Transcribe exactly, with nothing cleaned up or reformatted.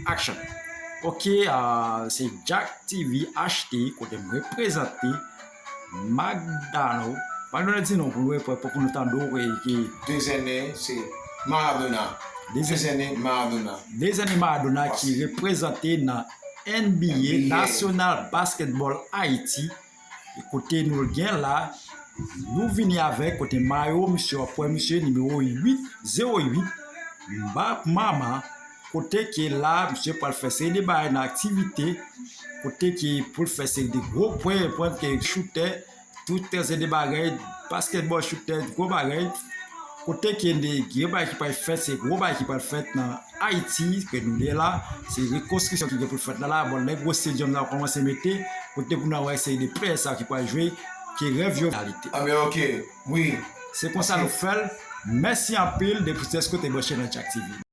Action. Ok, ah, se Jack T V H T kote m reprezante Magdano. Magdano di non pou nou repre- pou nou tande w, e, ki Dezène, se Maradona. Dezène. Dezène Maradona. Dezène Maradona ki reprezante nan N B A, N B A. National Basketball Haiti. E kote nou gen la, nou vini avèk kote mayo misye, w ap wè misye nimewo uit, zewo uit, Mba Mama, kote ke la, misye pral fè seri de bagay nan aktivite, kote ke pou l fè seri de gwo pwen, pwen ke choutè, tout seri de bagay, basketball shooter, gwo bagay, kote ke de gwo bagay ki pral fèt, se gwo bagay ki pral fèt nan Ayiti, ke nou ye la, se rekonstriksyon ki gen pou fèt la, la, bon, lè gwo stadium la kòmanse mete, kote pou nou wè seri de players sa ki pral jwe, ke rèv yo reyalite. Ah, men ok, wi. Se konsa nou fè l. Mèsi anpil, depi se kote branche nan Jack T V.